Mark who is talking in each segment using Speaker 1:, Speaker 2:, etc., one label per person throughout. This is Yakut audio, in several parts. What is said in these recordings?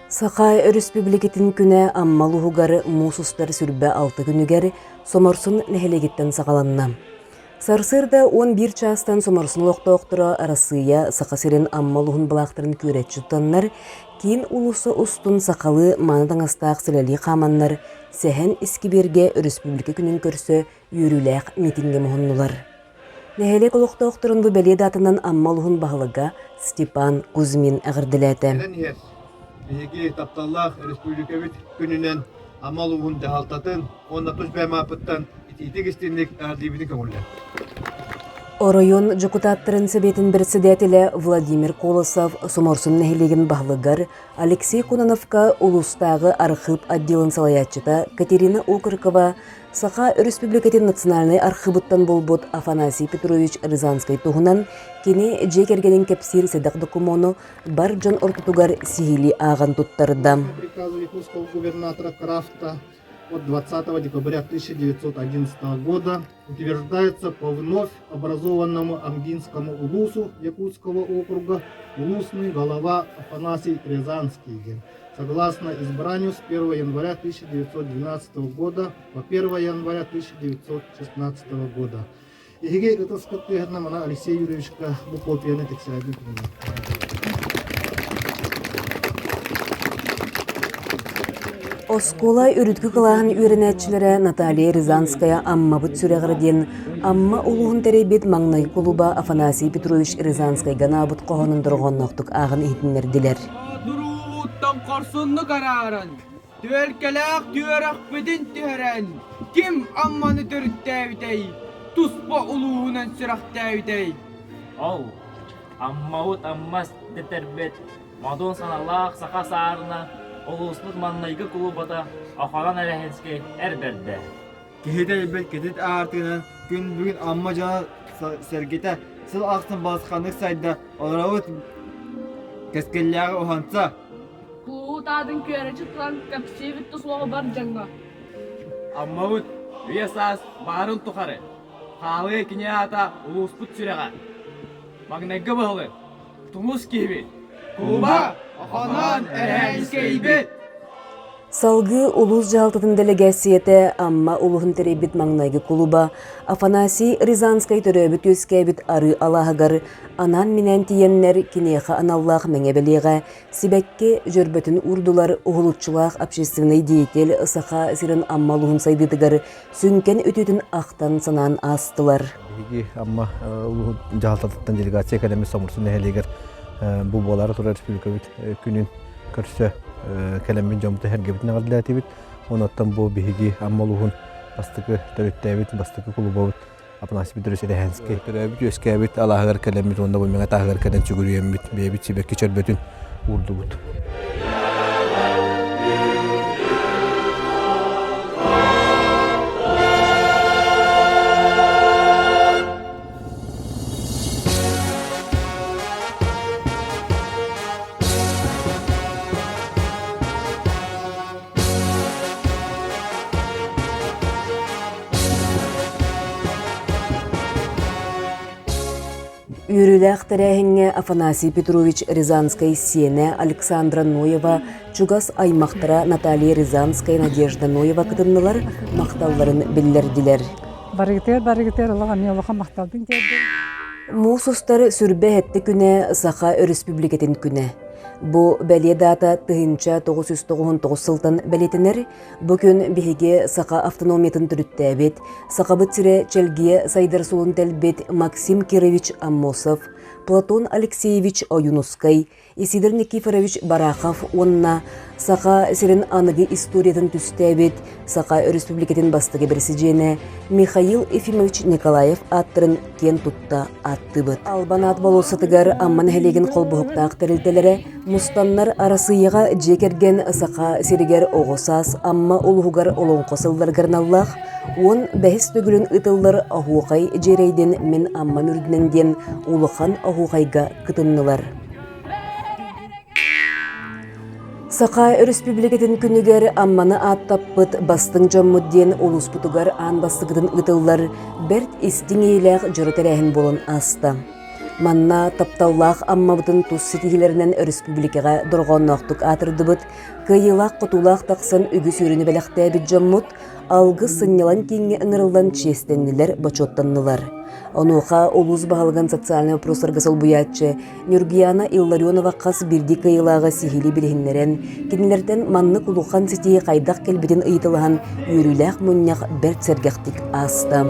Speaker 1: Саха Өрөспүүбүлүкэтин күнэ Амма улууһугар муус устар 26 күнүгэр Соморсун нэһилиэгиттэн саҕаланна. Сарсыарда 11 чаастан Соморсун олохтоохторо Арассыыйа Саха сирин Амма улууһун былаахтарын күөрэччи тутаннар, киин уулусса устун сахалыы мааны таҥастаах сэлэлии хааманнар, Сэһэн искибиэргэ Өрөспүүбүлүкэ күнүн көрсө үөрүүлээх миитиҥҥэ муһуннулар. Нэһилиэк олохтоохторун бу бэлиэ даатанан Амма улууһун баһылыга Степан Кузьмин эҕэрдэлээтэ.
Speaker 2: Кэлэн иһэр биһиги тапталлаах республикабыт күнүнэн Амма улууһун дьаһалтатын уонна тус бэйэм ааппыттан итиитик-истинник эҕэрдиибитин көҥүллэр.
Speaker 1: Оройуон дьокутааттарын сэбиэтин председателэ Владимир Колосов Соморсун нэһилиэгин баһылыгар Алексей Кононовка улуустааҕы архыып отделын салайааччыта Катерина Окорокова Саха Өрөспүүбүлүкэтин национальнай архыыбыттан булбут Афанасий Петрович Рязанскай туһунан кини дьиэ кэргэнин кэпсиир сэдэх докумуону бар дьон ортотугар сиһилии ааҕан туттарда.
Speaker 2: Приказу якутского губернатора Крафта от 20 декабря 1911 года утверждается по вновь образованному Амгинскому улусу Якутского округа улусный голова Афанасий Рязанский. Согласно избранию с 1 января 1912 года по 1 января 1916 года. Эһиги ытыскыт тыаһына мана Алексей Юрьевичка бу копияны тиксэрэрбин
Speaker 1: Оскуола үрдүкү кылааһын үөрэнээччилэрэ Наталья Рязанская Аммабыт сүрэҕэр диэн Амма улууһун тэрийбит маҥнайгы кулуба Афанасий Петрович Рязанскайга анаабыт хоһоонун дорҕоонноохтук ааҕан иһитиннэрдилэр.
Speaker 3: Туруулууттан хорсуннук арааран, түөлкэлээх түөрэхпитин түһэрэн, ким Амманы төрүттээбитэй, туспа улууһунан сүрэхтээбитэй?
Speaker 4: Ол, Аммабыт Аммас дэтэрбит, модун саналаах саха саарына, улууспут маҥнайгы кулубата Охонон Эрэһинскэй эр бэрдэ.
Speaker 5: Киһи дэлбит кэтит аартыгынан күн бүгүн Амма дьоно сэргэтэ сыл ахсын балысханнык сайда олоробут кэскиллээҕи уһанса.
Speaker 6: Кулуутаатын күөрэччи туран кэпсиибит тус олоҕу бар дьоҥҥо.
Speaker 3: Аммабыт үйэ саас баарын тухары хаалыа кини аата улууспут сүрэҕэ. Маҥнайгы баһылык тумус киһибит Куба Охоноон Эрэһээҥскэйбит
Speaker 1: Салгыы улуус дьаһалтатын дэлэгээссийэтэ Амма улууһун тэрийбит маҥнайгы кулуба Афанасий Рязанскай төрөөбүт-үөскээбит Арыы алааһыгар анаан-минээн тиийэннэр киниэхэ аналлаах мэҥэ бэлиэҕэ сибэкки дьөрбөтүн уурдулар уһулуччулаах общественнай деятель Саха сирин Амма улууһун сайдыытыгар сүҥкэн үтүөтүн ахтан-санаан аастылар.
Speaker 7: Биһиги Амма улууһун дьаһалтатыттан делегация кэлэммит Соморсун нэһилиэгэр бу буолаары турар республикабыт күнүн көрсө кэлэммит дьоммутун сэргэбитин эҕэрдэлээтибит. Онуттан бу биһиги Амма улууһун бастакы төрүттээбит бастакы кулубабыт Афанасий Петрович Эрэһэнскэй төрөөбүт үөскээбит алааһыгар кэлэммит уонна бу мэҥэ тааһыгар кэлэн сүгүрүйэммит бэйэбит сибэкки чөрбөтүн уурдубут.
Speaker 1: Үөрүүлээх тэрээһиҥҥэ Афанасий Петрович Рязанскай сиэнэ Александра Ноева, чугас аймахтара Наталья Рязанская, Надежда Ноева кытыннылар, махталларын биллэрдилэр.
Speaker 8: Барыгытыгар барыгытыгар олох эмиэ улахан махталбын тиэрдим.
Speaker 1: Муус устар сүрбэ сэттэ күнэ Саха Өрөспүүбүлүкэтин күнэ. Бу бэлиэ даата 1999 сылтан бэлиэтэнэр. Бу күн биһиги Саха автономиятын төрүттээбит, Сахабыт сирэ чэлгийэ сайдар суолун тэлбит Максим Кирович Аммосов, Платон Алексеевич Ойуунускай, Исидор Никифорович Барахов уонна Саха сирин аныгы историятын түстээбит Саха Өрөспүүбүлүкэтин бастакы бэрэсидьиэнэ Михаил Ефимович Николаев ааттарын киэн тутта ааттыыбыт. Албан аат болуоссатыгар Амма нэһилиэгин холбоһуктаах тэрилтэлэрэ мустаннар Арассыыйаҕа дьиэ кэргэн Саха сиригэр оҕо саас Амма улууһугар олоҥхо сылларыгар аналлаах 15 төгүлүн ыытыллар Оһуохай дьиэрэйдин мин Аммам үрдүнэн диэн улахан оһуохайга кытыннылар. Саха Өрөспүүбүлүкэтин күнүгэр Амманы ааттаппыт бастыҥ дьоммут диэн улууспутугар аан бастакытын ыытыллар бэрт истиҥ иэйиилээх дьоро тэрээһин буолан ааста. Манна тапталлаах Аммабытын тус ситиһиилэринэн өрөспүүбүлүкэҕэ дорҕоонноохтук аатырдыбыт, кыайыылаах-хотуулаах тахсан үгүс үөрүүнү бэлэхтээбит дьоммут Алгыс сынньалаҥ кииҥҥэ ыҥырыллан чиэстэннилэр, бочуоттаннылар. Онуоха улуус баһылыгын социальнай вопростарга солбуйааччы Ньургуяна Илларионова хас биирдии кыайыылааҕы сиһилии билиһиннэрэн, кинилэртэн маннык улахан ситиһии хайдах кэлбитин ыйыталаһан үөрүүлээх мунньах бэрт сэргэхтик ааста.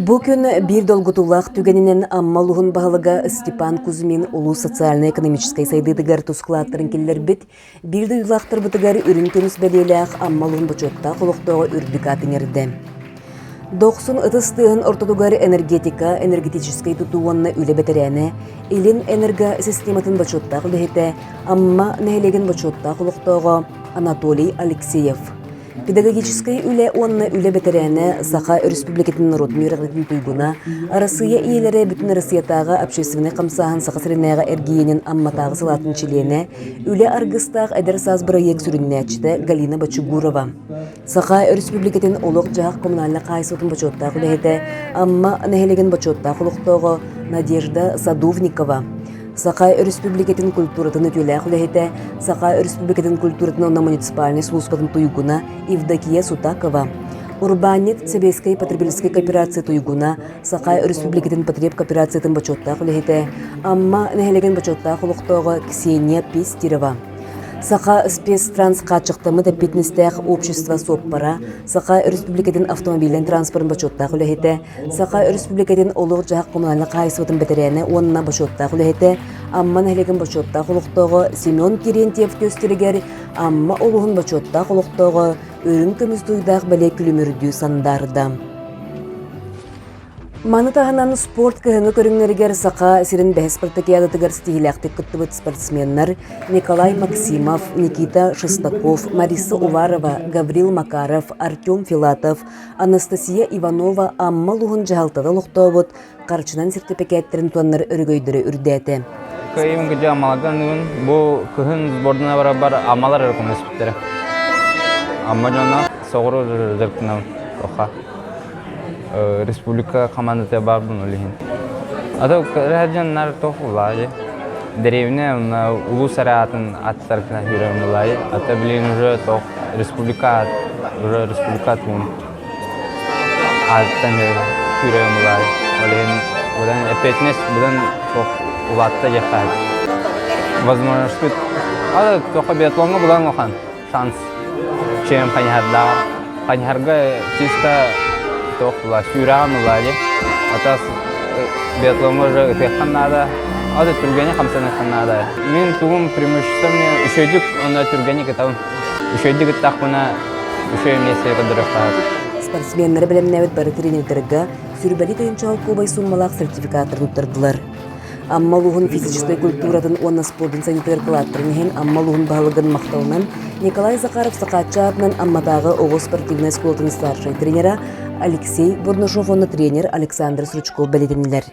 Speaker 1: Бу күн биир долгутуулаах түгэнинэн Амма улууһун баһылыга Степан Кузьмин улуус социальнай-экономическай сайдыытыгар тус кылааттарын киллэрбит Биир дойдулаахтарбытыгар үрүҥ көмүс бэлиэлээх Амма улууһун бочуоттаах олохтооҕо үрдүк аат иҥэрдэ. Дохсун ытыс тыаһын ортотугар энергетика, энергетическэй тутуу уонна үлэ бэтэрээнэ, Илин энерго систематын бочуоттаах үлэһитэ, Амма нэһилиэгин бочуоттаах олохтооҕо Анатолий Алексеев. Педагогическай үлэ уонна үлэ бэтэрээнэ, Саха Өрөспүүбүлүкэтин норуотун үөрэҕириитин туйгуна, Арассыыйа ийэлэрэ Бүтүн Арассыыйатааҕы общественнай хамсааһын Саха сиринээҕи эргиэнин Амматааҕы салаатын чилиэнэ, үлэ аргыстаах эдэр саас бырайыак сүрүннээччитэ Галина Бочугурова, Саха Өрөспүүбүлүкэтин олох-дьаһах коммунальнай хаһаайыстыбатын бочуоттаах үлэһитэ, Амма нэһилиэгин бочуоттаах олохтооҕо Надежда Садовникова, Саха Өрөспүүбүлүкэтин культуратын үтүөлээх үлэһитэ, Саха Өрөспүүбүлүкэтин культуратын уонна муниципальнай сулууспатын туйгуна Евдокия Сутакова, урбаанньыт Сэбиэскэй потребительскай кооперация туйгуна, Саха Өрөспүүбүлүкэтин потребкооперациятын бочуоттаах үлэһитэ, Амма нэһилиэгин бочуоттаах олохтооҕо Ксения Пестерева, Саха спецтранс хааччахтаммыт эппиэтинэстээх общество суоппара, Саха Өрөспүүбүлүкэтин автомобильнай транспорын бочуоттаах үлэһитэ, Саха Өрөспүүбүлүкэтин олох-дьаһах коммунальнай хаһаайыстыбатын бэтэрээнэ уонна бочуоттаах үлэһитэ, Амма нэһилиэгин бочуоттаах олохтооҕо Семен Терентьев түөстэригэр Амма улууһун бочуоттаах олохтооҕо үрүҥ көмүс дуйдаах бэлиэ күлүмүрдүү сандаарда. Маны таһынан спорт кыһыҥҥы көрүҥнэригэр Саха сирин бэһис спартакиадатыгар ситиһиилээхтик кыттыбыт спортсменнар Николай Максимов, Никита Шестаков, Мариса Уварова, Гаврил Макаров, Артем Филатов, Анастасия Иванова Амма улууһун дьаһалтата олохтообут харчынан сэртипикээттэрин туоннар өрөгөйдөрө үрдээтэ.
Speaker 9: Кыайым кыдьа Аммаларга бу кыһын сбордана барабар Аммалар эрэ көмөлөспүттэрэ. Амма дьоно соҕуруу дьарыктанабын тоха. Республика командата баарбын ол иһин. А то дьоннар тох улаайы. Дэриэбинэ улуус эрэ аатын аттаргына хүрэн улаайы. А то билигин уже тох республика уже республика туун ааттан хүрэн улаайы. Ол иһин будан эппиэтинэс будан тох улаатта диэххэ. Возможность А тоха биатлоҥҥа булан улахан шанс чем хайыһардаах хайыһарга чисто туох була сүүрэҕин ылаа дии атас биатлоҥҥа уже ытыаххын наада аты түргэни хамсаныаххын наада мин тугум преимуществом үчүгэйдик уонна түргэни кытабын үчүгэйдик ыттахпына үчүгэй миэстэҕэ көрдөрүөхтээх
Speaker 1: Спортсменнары бэлэмнээбит бары тренердэргэ сүрбэли тыһыынча холкуобай сууммалаах сертификаттары туттардылар. Амма улууһун физическэй культуратын уонна спордун сайдыытыгар кылааттарын иһин Амма улууһун баһылыгын махталынан Николай Захаров Сахааччы аатынан Амматааҕы оҕо спортивнай оскуолатын старшай тренера Алексей Бурнашов уонна тренер Александр Стручков бэлиэтэннилэр.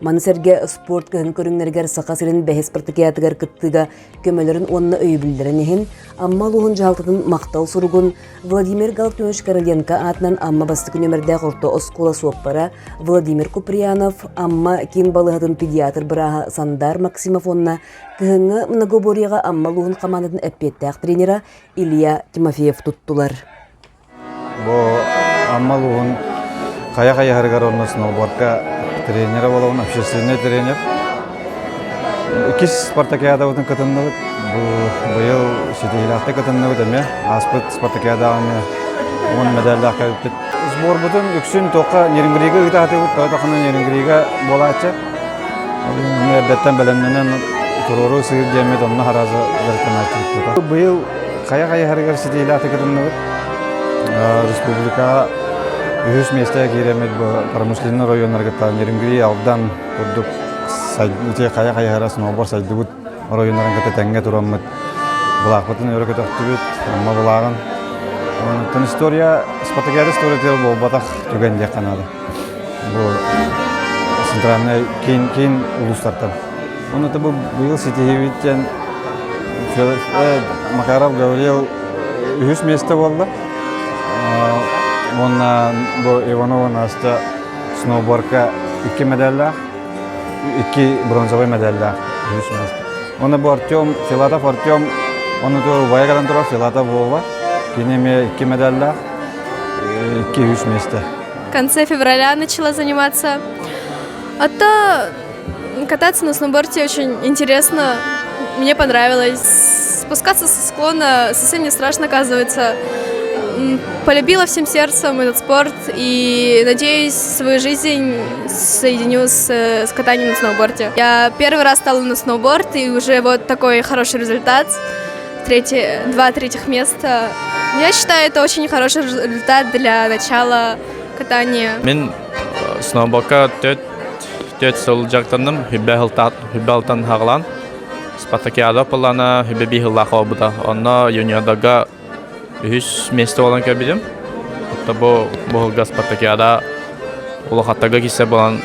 Speaker 1: Маны сэргэ спорт кыһын көрүҥнэригэр Саха сирин бэһис спартакиадатыгар кыттыыга көмөлөрүн уонна өйөбүллэрин иһин Амма улууһун дьаһалтатын махтал суругун Владимир Галтунович Короленко аатынан Амма бастакы нүөмэрдээх орто оскуола суоппара Владимир Куприянов, Амма киин балыыһатын педиатр бырааһа Сандар Максимов уонна кыһыҥҥы многоборьеҕа Амма улууһун хамаандатын эппиэттээх тренера Илья Тимофеев туттулар.
Speaker 10: Бу Амма улууһун хайа хайаһарыгар уонна сноубордка тренера буолабын, общественный тренер. Иккис спартакиадабытын кытынныбыт. Бу быйыл ситиһиилээхтик кытынныбыт эмиэ. Ааспыт спартакиадаҕа эмиэ 10 медаллаах кэлбиппит. Сборбутун үксүн туохха Нерюнгрига ыытаатыбыт, тоҕо тахына Нерюнгрига буолааччы. Ол эрдэттэн бэлэмнэнэн туруору сыыр диэммит онно харазы дьарыктанааччыбыт. Быйыл хайа хайыһарыгар ситиһиилээхтик кытынныбыт. Республикаҕа үһүс миэстэҕэ киирэммит бу промышленнай районнарга Нерюнгри, Алдан курдук ити хайа хайыһара сноуборд сайдыбыт. оройуоннарын кытта тэҥҥэ тураммыт былаахпытын өрө көтөхтүбүт, Амма былааҕын. Онтон история, спартакиада историятыгар буолбатах түгэн диэххэ наада. Бу центральнай киин, киин улуустартан. Онно бу быйыл ситиһиибит диэн Макаров Гавриил үһүс миэстэ буолла. Уонна бу Иванова Настя сноубордка икки медаллаах, икки бронзовай медаллаах үһүс миэстэ. Уонна бу Артем, Филатов Артем, оны убайа кэлэн турар Филатов Вова, кини эмиэ икки медаллаах, икки үһүс миэстэ.
Speaker 11: В конце февраля начала заниматься. А то кататься на сноуборде очень интересно. Мне понравилось. Спускаться со склона совсем не страшно, оказывается. Полюбила всем сердцем этот спорт и, надеюсь, свою жизнь соединю с, с катанием на сноуборде. Я первый раз стала на сноуборд, и уже вот такой хороший результат. Третье, два третьих места. Я считаю, это очень хороший результат для начала катания.
Speaker 12: Мин сноубордка төрт сыл дьарыктанным, хүбэ алтан хаҕалаан. Спартакиада пыллана хүбэ биир сыллаах буолбута. Онно юниордарга үһүс миэстэ буолан кэлбитим. Оттон бу бу сылга спартакиада улахаттарга киирсэр буолан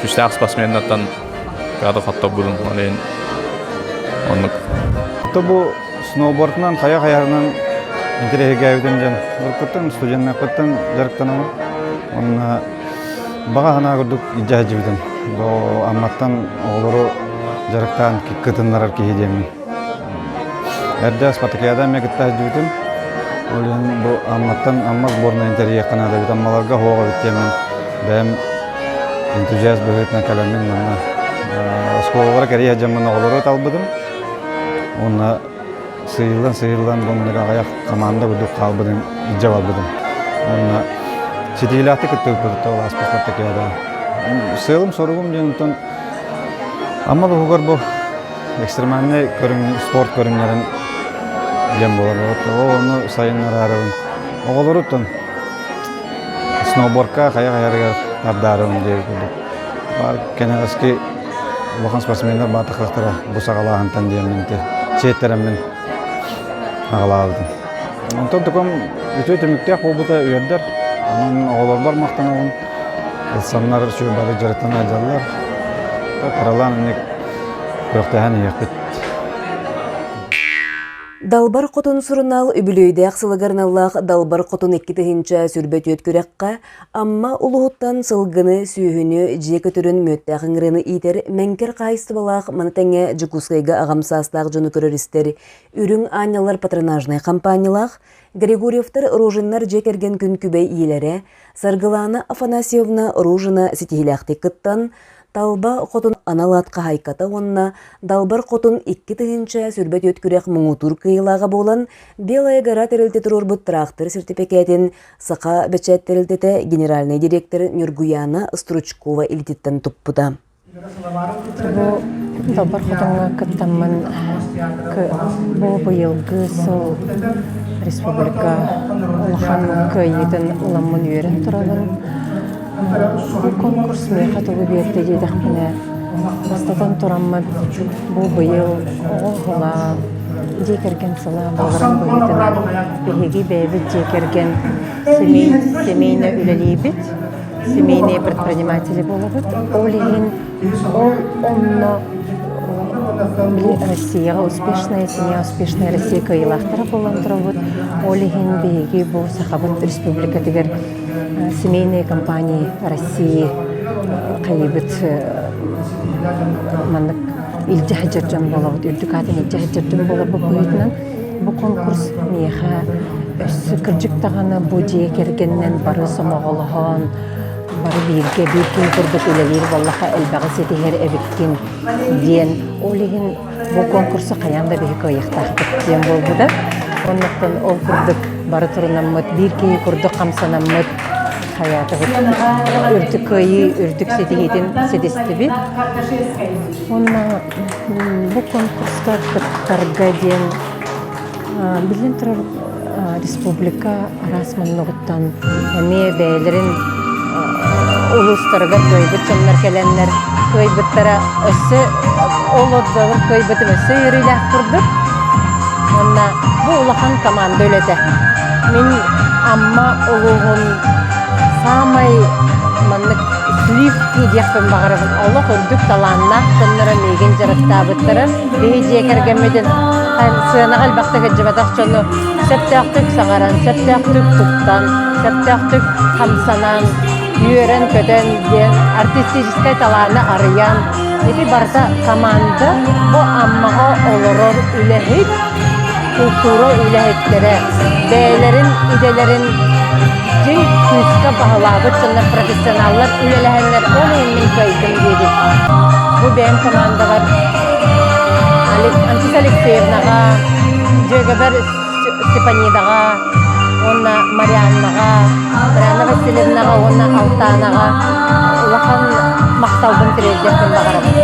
Speaker 12: күүстээх спортсменнартан каада хотторбутум. Ол иһин оннук.
Speaker 10: Бу сноубордунан хайа хайарынан интэриэһиргээбитим диэн уруккуттан студеннарбыттан дьарыктанабын. Уонна баҕа санаа курдук илдьэ сылдьыбытым. Бу Амматтан оҕолору дьарыктаан кытыннарар киһи диэммин. Эрдэ спартакиада эмиэ кытта сылдьыбытым. Ол иһин бу Амматтан Амма сборнайын тэрийиэххэ наада эбит. Аммаларга суох эбит диэммин бэйэм энтузиаст быһыытынан кэлэммин манна оскуолалара кэрийэ сылдьаммын оҕолору талбытым. Уонна сыыйыллан-сыыйыллан бу маннык аҕыйах команда курдук хаалбытын илдьэ барбытым. Уонна ситиһиилээхтик кыттыбыппыт ол ааспыт спартакиадаҕа. Сыалым-соругум диэн онтон Амма улууһугар бу экстремальнай көрүҥ, спорт көрүҥнэрин диэн буолар. Ол ону сайыннараарыбын. Оҕолоруттан сноубордка хайа хайарыгар тардаарыбын диэбит курдук. Баар кэнэҕэски улахан спортсменнар баатахтара бу саҕалааһынтан диэммин ити сиэттэрэммин аҕалаабытым. Онтон тукум үтүө түмүктээх буолбута үөрдэр. Онон оҕолорбор махтанабын. Ылсаннар үчүгэй бары дьарыктана сылдьаллар. Кыралаан инник күрэхтэһэн иһиэхпит.
Speaker 1: Далбар Хотун сурунаал үбүлүөйдээх сылыгар аналлаах Далбар Хотун 2024 күрэххэ Амма улууһуттан сылгыны, сүөһүнү, дьиэ көтөрүн мүөттээх ыҥырыаны иитэр Мэҥкэр хаһаайыстыбалаах маны тэҥэ Дьокуускайга аҕам саастаах дьону көрөр-истэр Үрүҥ аанньаллар патронажнай хампаанньалаах Григорьевтар Рожиннар дьиэ кэргэн күн күбэй ийэлэрэ Саргылаана Афанасьевна Рожина ситиһиилээхтик кыттан, Талба Хотун анал аат хаһаайката уонна Далбар Хотун 2024 күрэх муҥутуур кыайыылааҕа буолан, Белая гора тэрилтэ туруорбут тыраахтыр сэртипикээтин Саха бэчээт тэрилтэтэ генеральнай директор Нюргуяна Стручкова илиититтэн туппута.
Speaker 13: Бу Далбар Хотуҥҥа кыттаммын бу быйылгы сыл республика улахан кыайыытын ыламмын үөрэн турабын. Бу конкурс миэхэ тугу биэрдэ диэтэхпинэ, бастатан тураммын бу быйыл оҕо уһулаан, дьиэ кэргэн сыла буоларын быһыытынан биһиги бэйэбит дьиэ кэргэн семей, семейно үлэлиибит, семейные предприниматели буолабыт. Ол иһин ол онно били Россияҕа успешная семья, успешная Россия кыайыылаахтара буолан турабыт. Ол иһин биһиги бу Сахабыт Республикатыгар семейные компании России хайыыбыт маннык илдьэ сылдьар дьон буолабыт, үрдүк аатын илдьэ сылдьар дьон буоларбыт быһыытынан бу конкурс миэхэ өссө кырдьык даҕаны бу дьиэ кэргэнинэн бары сомоҕолоһон, бары бииргэ биир киһи курдук үлэлиир буоллахха элбэҕи ситиһэр эбиккин диэн ол иһин бу конкурсу хайаан да биһи кыайыахтаахпыт диэн буолбута. Оннуктан ол курдук бары турунаммыт, биир киһи курдук хамсанаммыт хайаатыбыт үрдүк кыайыы үрдүк ситиһиитин ситистибит. Уонна бу конкурска кыттарга диэн биллэн турар республика араас муннугуттан эмиэ бэйэлэрин
Speaker 14: улуустарыгар кыайбыт дьоннор кэлэннэр кыайбыттара өссө ол ордугар кыайбытым өссө үөрүүлээх курдук. Уонна бу улахан команда үлэтэ. Мин Амма улууһун саамай маннык сливки диэхпин баҕарабын. Олох үрдүк талааннаах дьонноро миигин дьарыктаабыттара. Биһи дьиэ кэргэммитин сыанаҕа элбэхтик сылдьыбатах дьону сөптөөхтүк саҥаран, сөптөөхтүк туттан, сөптөөхтүк хамсанан, үөрэн-көтөн диэн артистическай талааны арыйан, ити барыта команда бу Аммаҕа олорор үлэһит, култуура үлэһиттэрэ бэйэлэрин идэлэрин дьиҥ күүскэ баһылаабыт дьоннор профессионаллар үлэлэһэннэр ол иһин мин кыайдым диэбит. Бу бэйэм командабар Анфиса Алексеевнаҕа, дьүөгэбэр Степанидаҕа уонна Марианнаҕа, Марианна Васильевнаҕа уонна Алтанаҕа улахан махталбын тириэрдиэхпин баҕарабын.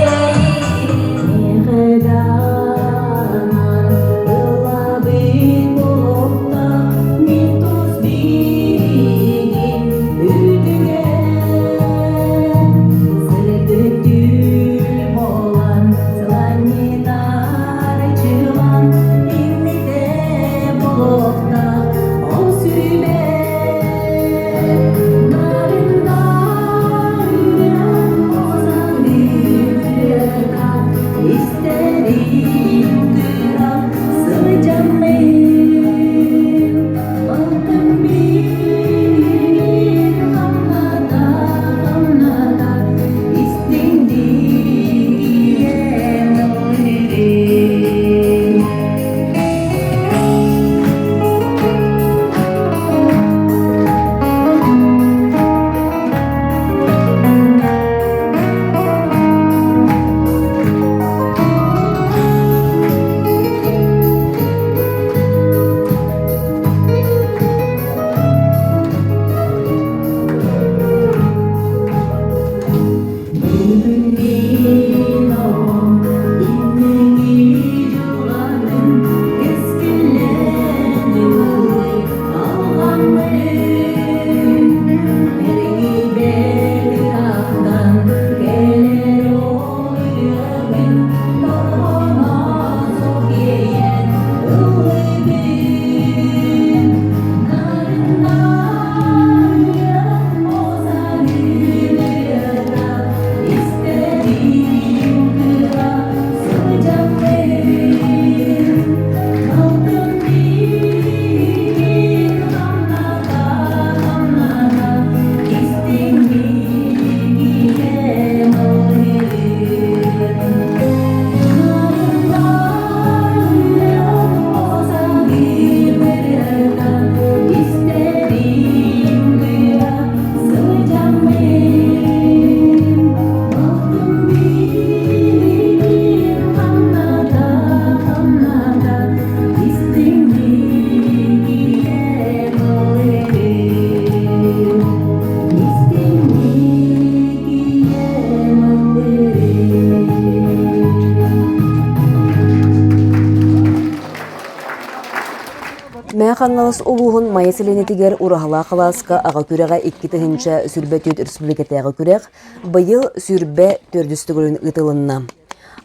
Speaker 1: Мэҥэ Хаҥалас улууһун Майа сэлиэнньэтигэр Ураһалаах алааска аҕа күрэҕэ 2024 республикатааҕы күрэх быйыл 24 төгүлүн ыытылынна.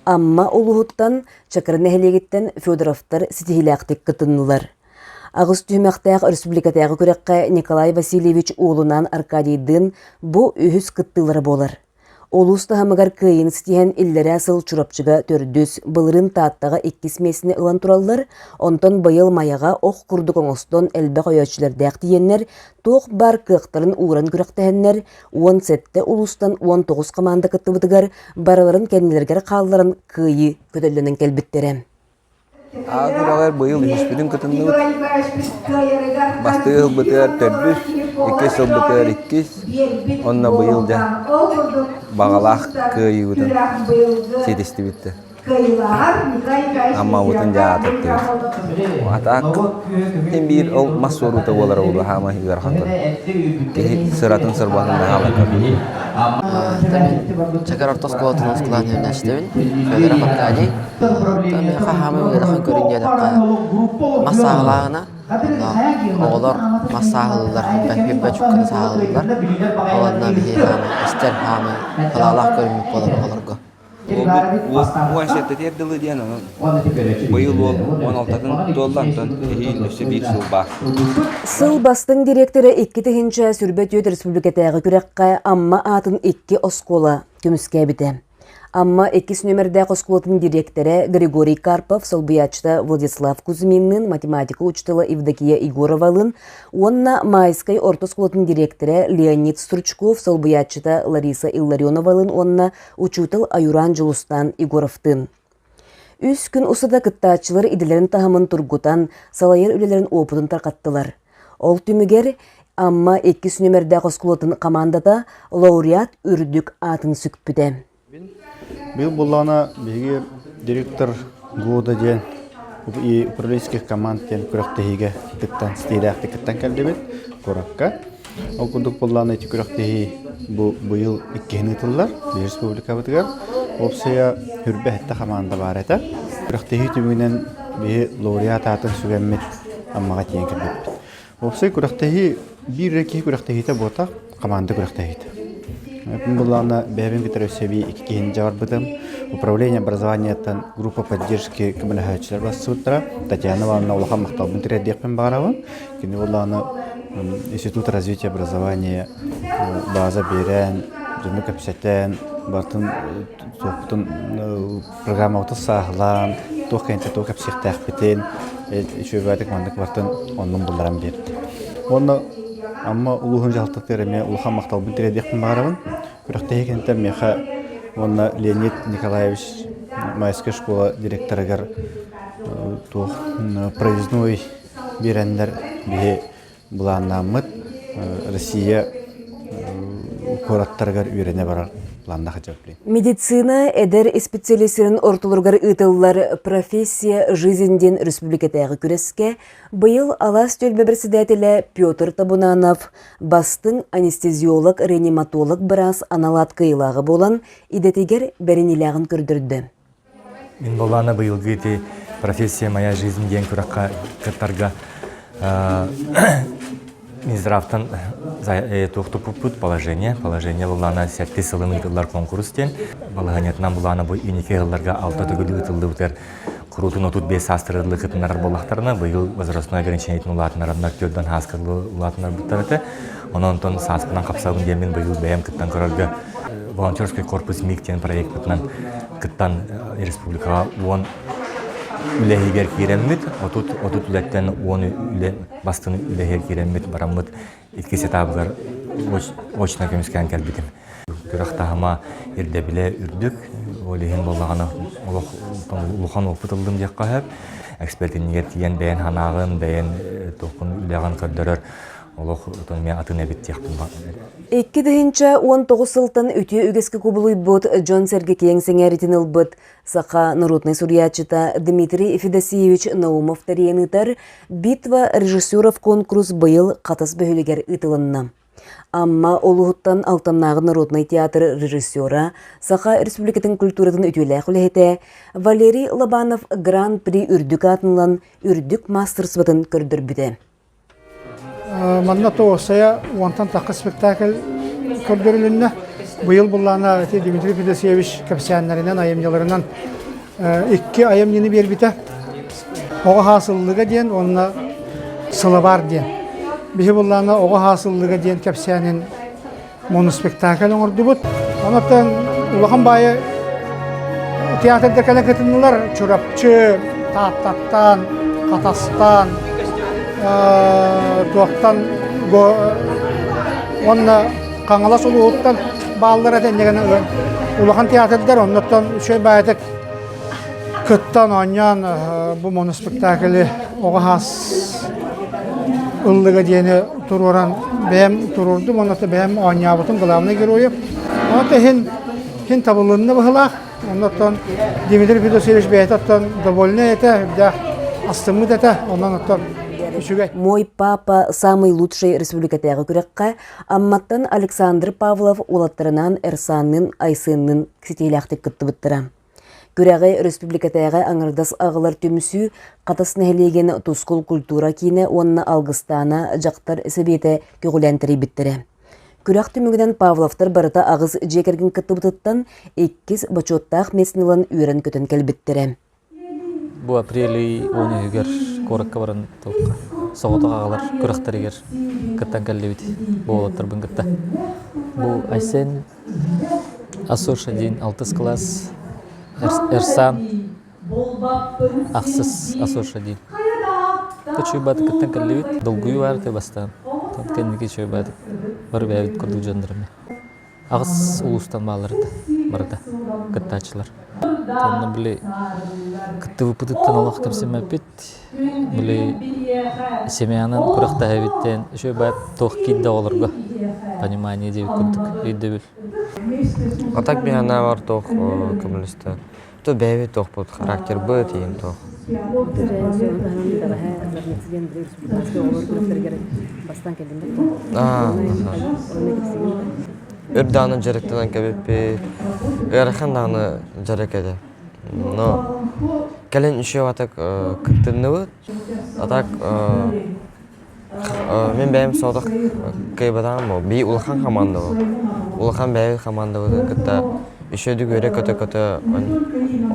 Speaker 1: Амма улууһуттан Чакыр нэһилиэгиттэн Федоровтар ситиһиилээхтик кытыннылар. Аҕыс түһүмэхтээх республикатааҕы күрэххэ Николай Васильевич уолунаан Аркадийдыын бу үһүс кыттыылара буолар. Улуус таһымыгар кыайыыны ситиһэн иллэрээ сыл Чурапчыга төрдүс, былырыын Тааттаҕа иккис миэстэни ылан тураллар, онтон быйыл Майаҕа ох курдук оҥостон элбэх өйөөччүлэрдээх тиийэннэр, туох баар кыахтарын ууран күрэхтэһэннэр, 17 улуустан 19 хамаанда кыттыбытыгар барыларын кэннилэригэр хаалларан кыайыы көтөллөнөн кэлбиттэрэ.
Speaker 9: Аҕа күрэҕэр быйыл үһүспүтүн кытынныбыт. Бастакы ылбытыгар төрдүс, иккис ылбытыгар иккис, онно быйыл дьэ баҕалаах кыайыыбытын ситистибит да. Аммабытын дьэ аатырдыбыт. А так син биир ол мас суоруута буолара буолуо хаамай ыарахан Киһи сыратын сырбатын наһаалата.
Speaker 15: Чакыр орто оскуолатын оскуолаан үөрэнээччитэбин. Федоров Аркадий. Миэхэ хаамыы ыарахан көрүҥ диэтэххэ, мас сааһылааһына. Онно оҕолор мас сааһылыыллар, хүббэ чукканы сааһылыыллар. Ол онно биһиги хаамы истэр хаамы халаалаах көрүҥмүт буолар оҕолорго.
Speaker 16: Уолбут уон сэттэтигэр дылы диэн онон быйыл уол 16-тын туолла, онтон эһиил өссө биир сыл баар.
Speaker 1: Сыл бастыҥ дириэктэрэ 2024 республикатааҕы күрэххэ Амма аатын икки оскуола көмүскээбитэ. Амма иккис нүөмэрдээх оскуолатын дириэктэрэ Григорий Карпов, солбуйааччыта Владислав Кузьминныын, математика учуутала Евдокия Егоровалыын уонна Майскай орто оскуолатын дириэктэрэ Леонид Стручков, солбуйааччыта Лариса Илларионовалыын уонна учуутал Аюран Дьулустаан Егоровтыын. Үс күн устата кыттааччылар идэлэрин таһымын тургутан, салайар үлэлэрин уопутун тарҕаттылар. Ол түмүгэр Амма иккис нүөмэрдээх оскуолатын хамаандата лауреат үрдүк аатын сүкпүтэ.
Speaker 10: Быйыл буоллаҕына биһиги директор года диэн и управленческих команд диэн күрэхтэһиигэ кыттан ситиилээхтик кыттан кэллибит куоракка. Ол курдук буоллаҕына ити күрэхтэһии бу быйыл иккиһин ыытыллар республикабытыгар. Уопсайа хүрбэ сэттэ хамаанда баар этэ. Күрэхтэһии түмүгүнэн биһи лауреат аатын сүгэммит Аммаҕа тиийэн кэлбиппит. Уопсай күрэхтэһии биир эрэ киһи күрэхтэһиитэ буолбатах, хамаанда күрэхтэһиитэ. Мин буллаҕына бэйэбин кытары өссө эбии икки киһини дьаҕарбытым. Управление образованиеттан группа поддержки көмөлөһөөччүлэр бассыбыттара. Татьяна Ивановна улахан махталбын тириэрдиэхпин баҕарабын. Кини буллаҕына Институт развития образования база биэрэн, дьону кэпсэтэн, барытын туохпутун программабытын сааһылаан, туох кэнтэ туох кэпсиэхтээхпитин, үчүгэйдик маннык барытын оннун булларан биэрдэ. Уонна Амма улууһун дьаһалтатыгар эмиэ улахан махталбын тириэрдиэхпин баҕарабын. Күрэхтэһии кэнниттэн миэхэ уонна Леонид Николаевич Майская школа директорыгар туох проездной биэрэннэр биһи былааннааммыт Россия куораттарыгар үөрэнэ барар планнаах дьаплин.
Speaker 1: Медицина эдэр испециалистарын ортолоругар ыытыллар «Профессия жизнь» диэн республикатааҕы күрэскэ быйыл Алаас түөлбэ председателэ Петр Табунанов бастыҥ анестезиолог-реаниматолог быраас анал аат кыайыылааҕа буолан идэтигэр бэриниилээҕин көрдөрдө.
Speaker 17: Мин буоллаҕына быйылгы ити «Профессия моя жизнь» диэн күрэххэ кыттарга Минздравтан туох туппуппут положение. Положение буоллаҕына сэттис сылын ыытыллар конкурс диэн. Балаһыанньатынан буоллаҕына бу инники ыһылларга алта төгүл ыытыллыбытыгар куруутун 35 саастарыгар кытыннарар буоллахтарына, быйыл возрастной ограничениетин улаатыннараннар төрдөн сааска улаатыннарбыттар этэ. Онон онтон сааскынан хапсабын диэммин быйыл бэйэм кыттан көрөргө волонтерский корпус МИГ диэн проекпытынан кыттан республикаҕа уон үлэһигэр киирэммит, 30 үлэттэн уон үлэ бастын үлэһигэр киирэммит бараммыт иккис этабыгар очно көмүскээн кэлбитим. Күрэх таһыма ирдэбилэ үрдүк, ол иһин буоллаҕына олох улахан опыт ыллым диэххэ сөп. Экспертинигэр тиийэн бэйэн санааҕын, бэйэн туоххун үлэҕин көрдөрөр олох мен атын эбит диэхпин
Speaker 1: 2019 сылтан үтүө үгэскэ кубулуйбут дьон-сэргэ киэҥ сэҥээритин ылбыт саха народнай суруйааччыта Дмитрий Федосеевич Наумов тэрийэн ыытар «Битва режиссеров» конкурс быйыл Хатас бөһүөлэгэр ыытылынна. Амма улууһуттан Алтаннааҕы народнай театр режиссера, Саха Республикатын культуратын үтүөлээх үлэһитэ Валерий Лобанов Гран-при үрдүк аатын ылан үрдүк маастарыстыбатын көрдөрбүтэ.
Speaker 18: Манна тоҕусайа уонтан тахха спектакль көрдөрүлүннэ. Быйыл буллаана ити Дмитрий Федосеевич кэпсээннэринэн, айымньыларынан икки айымньыны биэрбитэ. Оҕо хаасыллыга диэн уонна Сылабаар диэн. Биһи буллаана Оҕо хаасыллыга диэн кэпсээнин моноспектакль оҥордубут. Онон улахан баайы театрда кэлэн кытыннылар Чурапчы, Тааттаттан, Хатастан, туохтан уонна Хаҥалас улууһуттан бааллар этэ иннигэн улахан театрдар оннуттан үчүгэй баайытык кыттан оонньоон бу моноспектаклы оҕо хаас ыллыга диэни туруоран бэйэм туруордум уонна бэйэм оонньообутум главный геройу. Онон иһин иһин табылынна быһылаах. Оннуттан Дмитрий Федосеевич бэйэтэ оттон довольный этэ, үрдээх астыммыт этэ. Онон оттон үчүгэй.
Speaker 1: Мой папа самый лучший республикатааҕы күрэххэ Амматтан Александр Павлов уолаттарынаан Эрсаанныын Айсынныын ситиилээхтик кыттыбыттара. Күрэҕи өрөспүүбүлүкэтээҕи аҥардас аҕалар түмсүү Хатас нэһилиэгин Тускул культура киинэ уонна Алгыстаана дьахтар сэбиэтэ көҕүлээн тэрийбиттэрэ. Күрэх түмүгүнэн Павловтар барыта аҕыс дьиэ кэргэн кыттыбытыттан иккис бочуоттаах миэстэни ылан үөрэн-көтөн кэлбиттэрэ.
Speaker 19: Бу апрель ый уон үһүгэр куоракка баран туохха соҕотох аҕалар күрэхтэригэр кыттан кэллибит бу уолаттарбын кытта. Бу Айсен Асош один алтыс класс Эрсан ахсыс Асош один. Чуйбаты кыттан кэллибит. Долгуйуу баар этэ бастаан. Кэнники чуйбаты бары бэйэбит курдук дьоннорум. Аҕыс улуустан бааллар этэ барыта кыттааччылар. Онно били кыттыбыппытыттан олох кэмсиммэппит. Били семьянан күрэхтэһэбиттэн үчүгэй баайт туох киирдэ оҕолорго понимание диэбит курдук өйдөбүл.
Speaker 15: А так биһиэнэ туох көмөлөстө. То бэйэбит туохпут характербыт иин туох. Өр даҕаны дьарыктанан кэбиппит, ыарахан даҕаны дьарык этэ. Но кэлин еще атак кыттынныбыт. А так Мин бэйэм соҕотох кыайбатаҕым бии улахан хамаанда Улахан бэйэбит хамаандабытын кытта үчүгэйдик үөрэ-көтө-көтө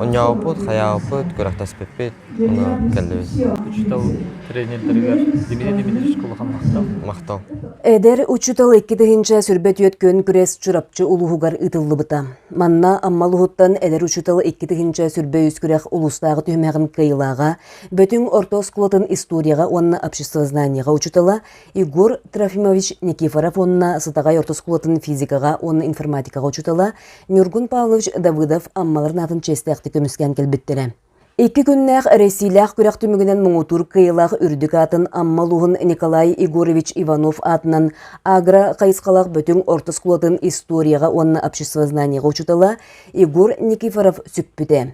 Speaker 15: оонньообуппут, хайаабыппыт, күрэхтэспиппит, ону кэллибит.
Speaker 19: Учуутал тренердэригэр Дмитрий Дмитриевичка улахан махтал.
Speaker 15: Махтал.
Speaker 1: Эдэр учуутал 2024 күөн күрэс Чурапчы улууһугар ыытыллыбыта. Манна Амма улууһуттан эдэр учуутал 2023 күрэх улуустааҕы түһүмэҕин кыайыылааҕа Бөтүҥ орто оскуолатын историяҕа уонна обществознаниеҕа учуутала Егор Трофимович Никифоров уонна Сытаҕай орто оскуолатын физикаҕа уонна информатикаҕа учуутала Ньургун Павлович Давыдов Аммаларын аатын чиэстээхтик көмүскээн кэлбиттэрэ. Икки күннээх эрэйсиилээх күрэх түмүгүнэн муҥутуур кыайыылаах үрдүк аатын Амма улууһун Николай Егорович Иванов аатынан агро хайысхалаах Бөтүҥ орто оскуолатын историяҕа уонна обществознаниеҕа учуутала Егор Никифоров сүкпүтэ.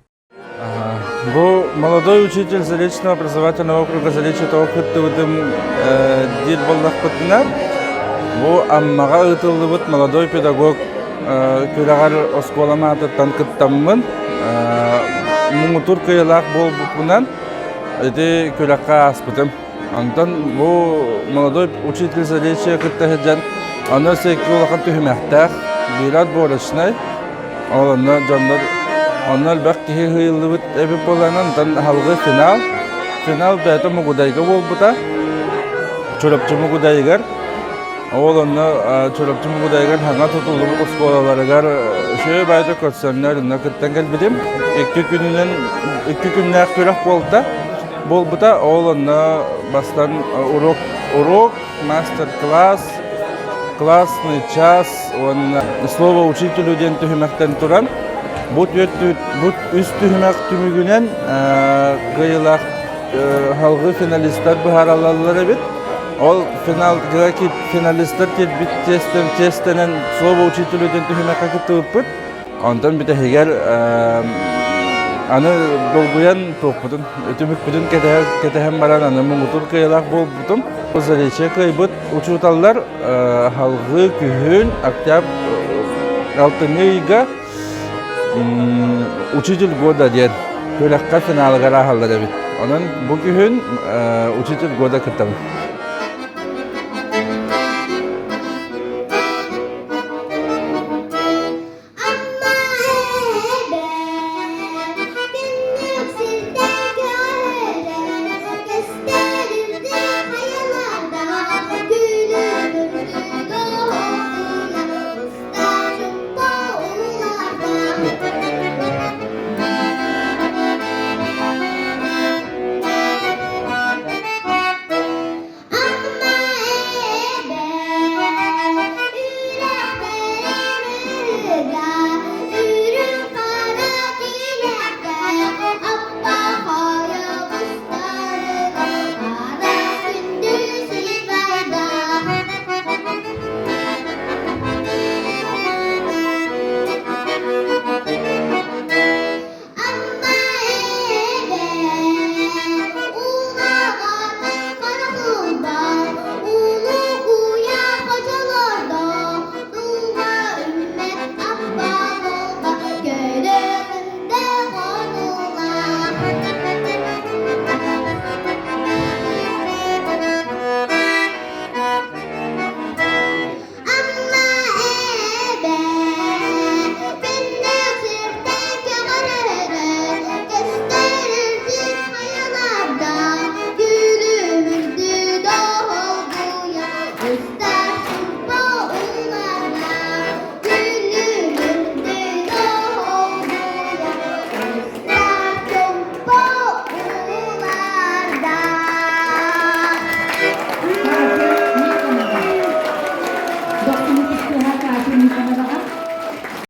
Speaker 20: Бу молодой учитель Заречного образовательного округа Заречье того кыттыбытым диир буоллахпытына, бу Аммаҕа ыытыллыбыт молодой педагог күрэҕэр оскуолам аатыттан кыттаммын, муҥутуур кыайыылаах буолбуппунан ити күрэххэ ааспытым. Онтон бу молодой учитель Заречье кытта сылдьан, аны өссө улахан түһүмэхтээх, биир отборочнай, Ол онно дьоннор онно элбэх киһи ыһыйыллыбыт эбит буолан, онтон аһылгы финал. Финал бэйэтэ Мугудайга буолбута. Чурапчы Мугудайыгар. Ол онно Чурапчы Мугудайыгар саҥа тутуллубут оскуолаларыгар үчүгэй баайда көрсөннөр онно кыттан кэлбитим. Икки күнүнэн икки күннээх күрэх буолта. Буолбута. Ол онно бастан урок урок мастер-класс, классный час уонна слово учителю диэн түһүмэхтэн туран бу бу үс түһүмэх түмүгүнэн кыайыылаах халгы финалистар быһаараллар эбит. Ол финалга финалистар киирбит чиэстэнэн слово учителю диэн түһүмэххэ кыттыбыппыт. Онтон бүтэһигэр аны долгуйан туохпутун, түмүкпүтүн кэтэһэн баран аны муҥутуур кыайыылаах буолбутум. Заречье кыайбыт учууталлар халгыы күһүн октябрь алтынньы ыйга Учитель года диэн күрэххэ финалыгар ааһаллар эбит. Онон бу күһүн Учитель года кыттабын.